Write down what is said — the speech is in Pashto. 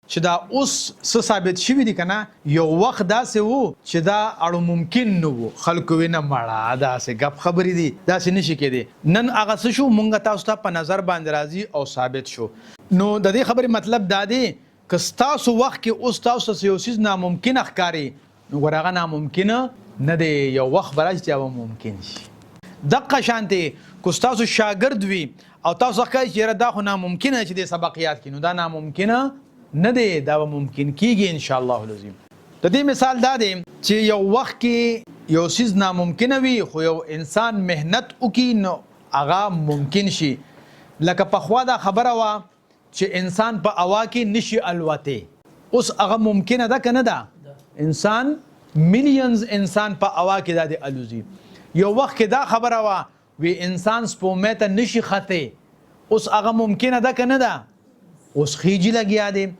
چې دا اوس څه ثابت شوي دي کنه، یو وخت داسې وو چې دا اړو ممکن نه وو، خلکو وی نه مړه داسې ګپ خبرې دي، داسې نشي کېدی. نن هغه څه شو، مونږ تاسو ته په نظر باندې راځي او ثابت شو. نو د دې خبرې مطلب دا دی، که ستاسو وخت کې اوس تاسو ته یو څیز ناممکنه ښکاري، نو ګوره هغه ناممکنه نه دی، یو وخت به راشي چې هغه ممکن شي. دقه شانتې که ستاسو شاګرد وي او تاسو ښکاري چې یاره دا خو ناممکنه چې دې سبق یاد کړي، نو دا ناممکنه نه دی، دا به ممکن کیږي ان شاء الله العظیم. د دې مثال دا دی چې یو وخت کې یو څیز ناممکنه وي، خو یو انسان محنت وکړي نو هغه ممکن شي. لکه پخوا دا خبره وه چې انسان په هوا کې نشي الوتی، اوس هغه ممکنه ده که نه ده؟ انسان میلیونز انسان په هوا کې دا دی الوزي. یو وخت کې دا خبره وه وی انسان سپوږمۍ ته نشي ختی، اوس هغه ممکنه ده که نه ده؟ اوس خیجي لګیا دی.